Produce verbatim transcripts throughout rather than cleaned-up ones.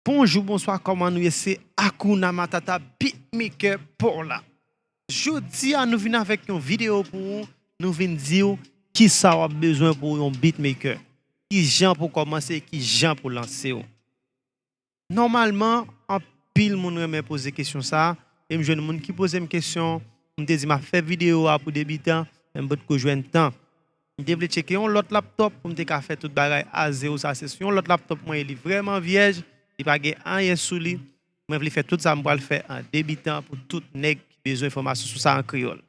Bonjou, bonswa, kòman nou ye? Se Hakuna Matata Beatmaker pa w la. Jodi a, nou vin avèk yon videyo pou ou. Nou vin di w kisa w ap bezwen pou yon beatmaker. Kijan pou kòmanse, kijan pou lanse w. Nòmalman, anpil moun renmen poze kesyon sa a, e m jwenn moun ki poze m kesyon, m te di m ap fè videyo a pou debitan, men m potko jwenn tan. M te vle tcheke yon lòt laptòp pou m te ka fè tout bagay a zewo. Sa se sou yon lòt laptòp mwen, e li vrèman vyèj, li pa gen anyen sou li. Mwen vle fè tout sa m pral fè an debitan pou tout nèg ki bezwen enfòmasyon sou sa an kreyòl.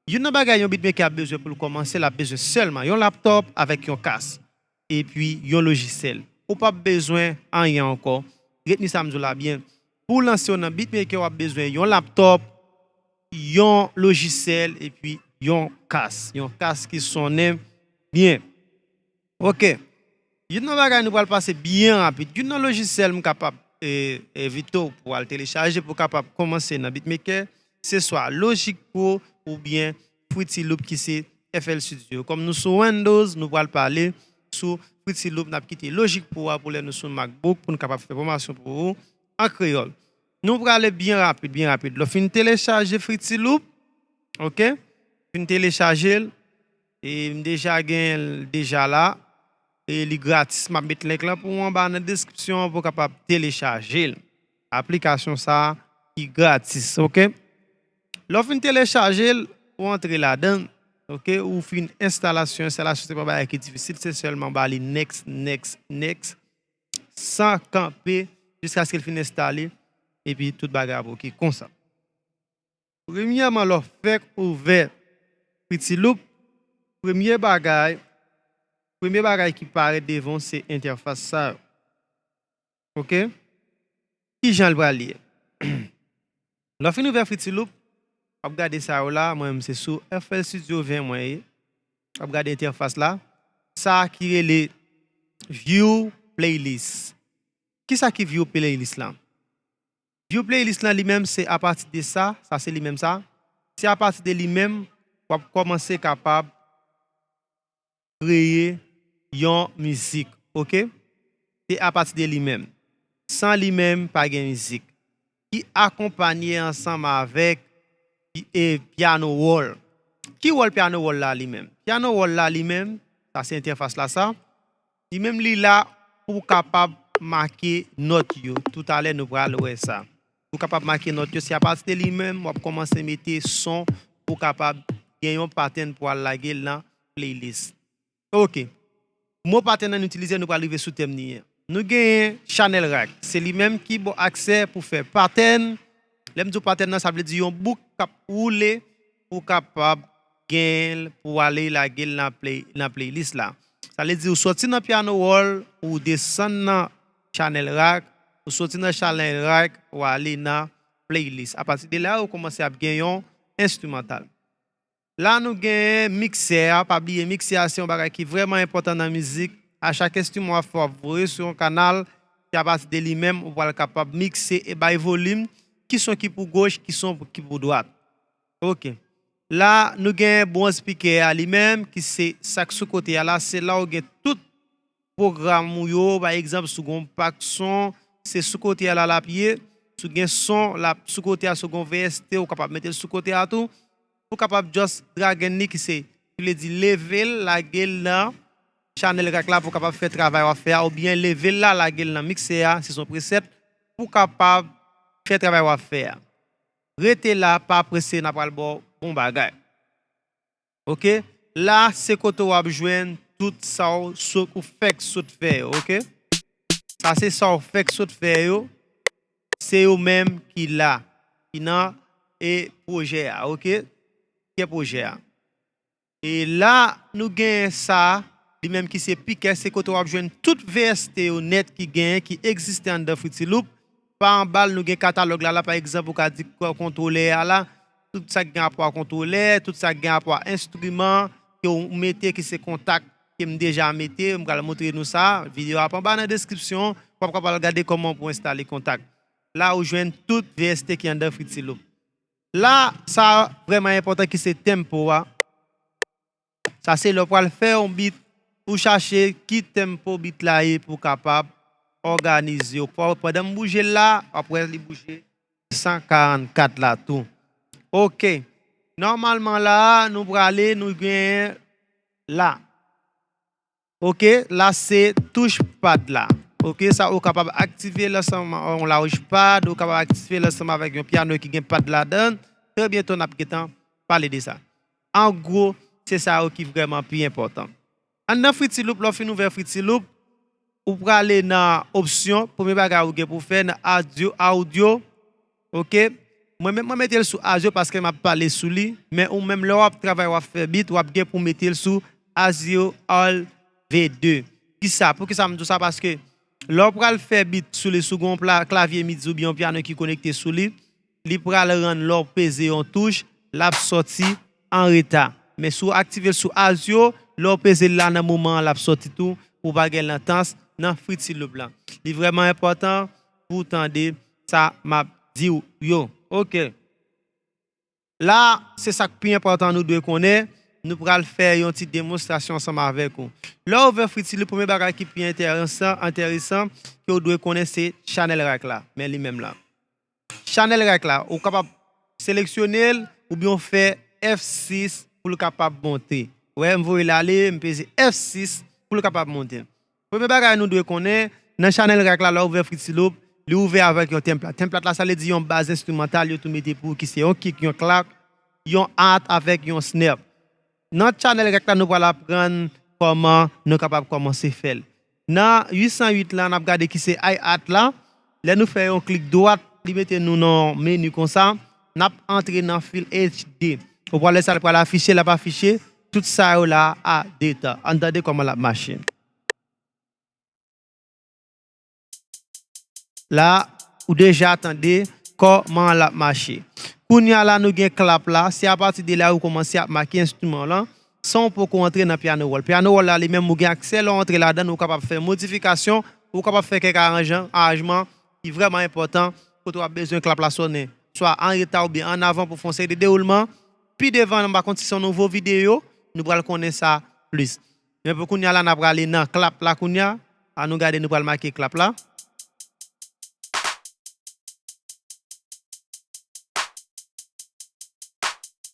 Youn nan bagay yon beatmaker ap bezwen pou l kòmanse, l ap bezwen sèlman yon laptòp avèk yon kas, epi yon lojisèl. Ou p ap bezwen anyen ankò. Retni sa m di w la byen. Pou w lanse w nan beatmaker, w ap bezwen yon laptòp, yon lojisèl, epi yon kas. Yon kas ki sonnen byen. Ok. Youn nan bagay nou pral pase byen rapid. Youn nan lojisèl m kapab e, envite w pou w al telechaje pou w kapab kòmanse nan beatmaker, se swa Logic Pro oubyen Fruity Loop ki se F L Studio. Kòm nou sou Windows, nou pral pale sou Fruity Loop, n ap kite Logic Pro a pou lè nou sou MacBook pou n kapab fè fòmasyon pou ou an kreyòl. Nou prale byen rapid, byen rapid. Lè w fin telechaje Fruity Loop, ok? Fin telechaje l, e m deja gen l deja la, e li gratis. M ap met link lan pou ou anba nan deskripsyon an pou w kapab telechaje l. Aplikasyon sa a ki gratis, ok? Lè w fin telechaje l, ou antre ladan l, ok? Ou fin enstalasyon, enstalasyon se pa bagay ki difisil, se sèlman ba li next, next, next, san kanpe, jiskaske l fin enstale, epi tout bagay ap ok konsa. Premyèman, lè w fèk ouvè Fruity Loop, premye bagay, premye bagay ki parèt devan w se entèfas sa yo. Ok? Kijan l pral ye? Lè w fin ouvè Fruity Loop, w ap gade sa yo la, mwen menm se sou F L Studio ven mwen ye. W ap gade entèfas la. Sa ki rele View Playlist. Kisa ki View Playlist la? View Playlist la li menm se apati de sa, sa se li menm sa. Se apati de li menm w ap kòmanse kapab kreye yon mizik, ok? Se apati de li menm. San li menm, pa gen mizik. Ki akonpanye ansanm avèk pi- e, piano roll. Ki wòl piano roll la li menm? Piano roll la li menm, sa se entèfas la sa. Li menm li la pou kapab make nòt yo. Toutalè nou pral wè sa. Pou kapab make nòt yo, se apati de li menm w ap kòmanse mete son pou kapab gen yon pattern pou al lage l nan playlist. Ok. Mo pattern nan n itilize, nou pral rive sou tèm li an. Nou genyen channel rack. Se li menm ki ba w aksè pou fè pattern. Lè m di w pattern nan, sa vle di yon bouk k ap woule pou kapab genyen l, pou ale lage l nan play, nan playlist la. Sa vle di ou sòti nan piano roll, ou desann nan channel rack, ou sòti nan channel rack, ou ale nan playlist. Apati de la, ou kòmanse ap gen yon enstrimantal. La nou genyen miksè a. Pa bliye, miksè a se yon bagay ki vrèman enpòtan nan mizik. A chak enstriman w ap fè, w ap voye sou yon kanal, se apati de li menm ou pral kapab mikse e bay volim, ki son ki pou goch, ki son ki pou dwat. Ok. La nou genyen bon speaker a li menm, ki se sa k sou kote a la, se la ou gen tout pwogram ou yo. Pa egzanp, si w gen yon pak son, se sou kote a la l ap ye. Si w gen son, l ap sou kote a, si w gen yon V S T, ou kapab mete l sou kote a tou. Pou kapab just drag in li, ki se, ki vle di leve l, lage l nan channel rack la pou kapab fè travay w ap fè a, oubyen leve l la, lage l nan miksè a, si se yon preset, pou kapab fè travay w ap fè a. Rete la, pa prese, n ap pral ba w bon bagay. Ok? La, se kote w ap jwenn tout sa w sot, ou fèk sot fè yo, ok? Sa se sa w fèk sot fè yo, se yo menm ki la, ki nan, e, pwojè a, ok? Kè pwojè a. E la, nou genyen sa, li menm ki se picker, se kote w ap jwenn tout V S T yo nèt ki genyen, ki egziste anndan Fruity Loop. Pa anba l, nou gen katalòg la, la, pa egzanp, ou ka di kò-, kontwolè a la, tout sa k gen rapò a kontwolè, tout sa k gen rapò a enstriman ke w mete ki se kontak ke m deja mete, m pral montre nou sa, videyo a ap anba nan deskripsyon, w ap kapab al gade kòman pou enstale kontak. La, ou jwenn tout V S T ki anndan Fruity Loop. La, sa vrèman enpòtan ki se tempo a. Sa se lè w pral fè yon beat, ou chache ki tempo beat la ye pou w kapab òganize yo. Pa-, pandan m bouje l la, w ap wè li bouje san karannkat la tou. Oke. Nòmalman la, nou prale, nou genyen la. Oke, la se touch pad la. Oke, sa ou kapab aktive l ansanm yon launchpad, ou kapab aktive l ansanm avèk yon pyano ki gen pad ladan l. Trè byento n ap gentan pale de sa. An gwo, se sa yo ki vrèman pi enpòtan. Anndan Fruity Loop, lè w fin ouvè Fruity Loop, ou prale nan opsyon, premye bagay ou gen pou fè nan audio, audio, oke? Mwen menm, mwen mete l sou audio paske m ap pale sou li, men ou menm, lè w ap travay, w ap fè beat, w ap gen pou mete l sou audio all V de. Kisa? Poukisa m di w sa? Paske lè w pral fè beat sou li, si w gen yon pla-, klavye midi oubyen yon pyano ki konekte sou li, li pral rann lè w peze yon touch, l ap sòti an reta. Men si w aktive l sou audio, lè w peze l la nan moman an, l ap sòti tou, pou w pa gen latans nan Fruity Loop la. Li vrèman enpòtan pou w tande sa m ap di w yo. Oke. La, se sa k pi enpòtan nou dwe konnen. Nou pral fè yon ti demonstrasyon ansanm avèk ou. Lè w ouvè Fruity Loop, premye bagay ki pi enteresan, enteresan ke w dwe konnen se channel rack la. Men li menm la. Channel rack la, ou kapab seleksyone l oubyen w fè F sis pou l kapab monte. Wè, m voye l ale, m peze F sis pou l kapab monte. Premye bagay nou dwe konnen, nan channel rack la, lè w ouvè Fruity Loop, li ouvè avèk yon template. Template la, sa vle di yon baz enstrimantal yo tou mete pou ou ki se yon kick, yon clap, yon hat avèk yon snare. Nan channel rack la, nou pral aprann kòman nou kapab kòmanse fè l. Nan uit san uit la, n ap gade ki se hi-hat la. Lè nou fè yon klik dwat, li mete nou nan yon meni konsa. N ap antre nan fil H D. Ou pral wè sa, l pral afiche, l ap afiche tout sa yo la a deta. Ann tande kòman l ap mache. La, ou deja tande kòman l ap mache. Kounye a la, nou gen clap la. Se apati de la ou kòmanse ap make enstriman w lan, san w poko antre nan piano roll. Piano roll la, li menm, ou gen aksè lè w antre ladan l, ou kapab fè modifikasyon, ou kapab fè kèk aranjan-, aranjman ki vrèman enpòtan, kote w ap bezwen clap la sonnen, swa an reta oubyen an avan pou fè yon seri de dewoulman. Pi devan, m pa konn si se yon nouvo videyo, nou pral konnen sa plis. Men pou kounye a la, n ap prale nan clap la kounye a. An nou gade, nou pral make clap la.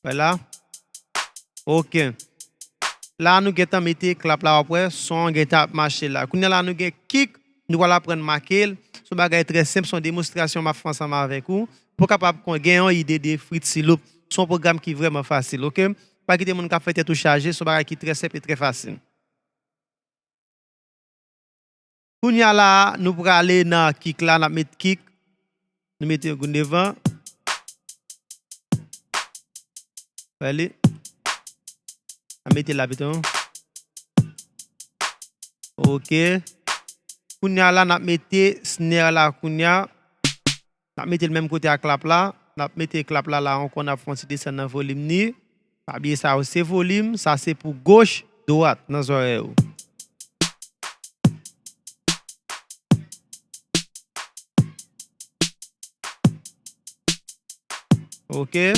Vwala. Oke. La, nou gentan mete clap la, w ap wè, son an gentan ap mache la. Kounye a la, nou gen kick, nou pral aprann make l. Se yon bagay trè senp, se yon demonstrasyon m ap fè ansanm avèk ou. Pou w kapab kon-, gen yon ide de Fruity Loop. Se yon pwogram ki vrèman fasil, oke? Pa kite moun k ap fè tèt ou chaje, se yon bagay ki trè senp e trè fasil. Kounye a la, nou prale nan kick la, n ap met kick. Nou mete yon goun devan. Wè li. N ap mete la pito. Oke. Kounye a la, n ap mete snare la kounye a. N ap mete l menm kote ak clap la. N ap mete clap la la ankò, n ap fè yon ti desann nan volim ni. Pa bliye sa yo se volim, sa se pou goch, dwat nan zòrèy ou. Oke.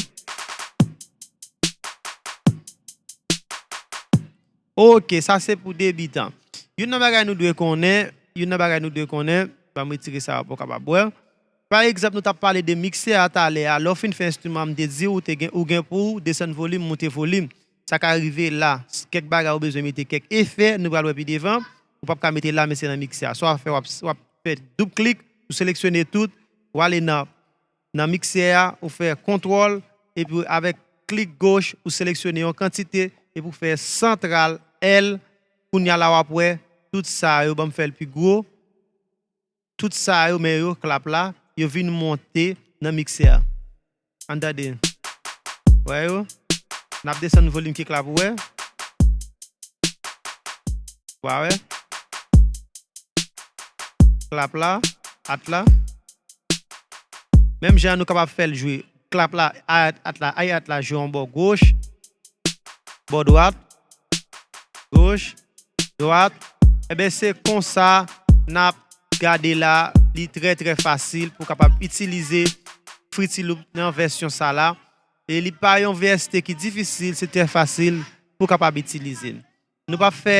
Oke, sa se pou debitan. Youn nan bagay nou dwe konnen, youn nan bagay nou dwe konnen, ban m retire sa pou w kapab wè. Pa egzanp, nou t ap pale de miksè a talè a. Lè w fin fè enstriman, m te di w, ou te gen, ou gen pou w desann volim, moute volim. Sa ka rive la, s-, kèk bagay ou bezwen mete, kèk efè, nou pral wè pi devan. Ou p ap ka mete la, men se nan miksè a. Sa w ap fè, w ap, w ap fè doub klik, ou seleksyone tout, ou ale nan nan miksè a, ou fè kontwòl, epi avèk klik goch, ou seleksyone yon kantite, epi ou fè santral L. Kounye a la, w ap wè tout sa yo, ban m fè l pi gwo. Tout sa yo, men yo, clap la, yo vin monte nan miksè a. Ann tande. Wè yo? N ap desann volim kick la pou wè. W a wè? Clap la, hat la. Menm jan an nou kapab fè l jwe. Clap la, hat, hat la, hi-hat la jwe yon bò goch, bò dwat, goch, dwat. Enben, se konsa n ap gade la, li trè, trè fasil pou w kapab itilize Fruity Loop nan vèsyon sa la. E li pa yon V S T ki difisil, se trè fasil pou w kapab itilize l. Nou p ap fè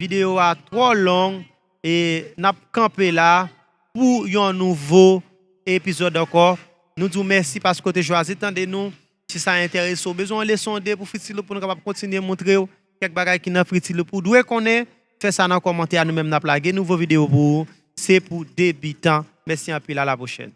videyo a twò long, E n ap kanpe la pou yon nouvo epizòd ankò. Nou di w mèsi paske w te chwazi tande nou. Si sa enterese w, bezwen yon leson de pou Fritiloup pou nou kapab kontinye montre w kèk bagay ki nan Fritiloup, ou dwe konnen, fè sa nan kòmantè a, nou menm n ap lage nouvo videyo pou ou. Se pou debitan. Mèsi anpil, a la pwochèn.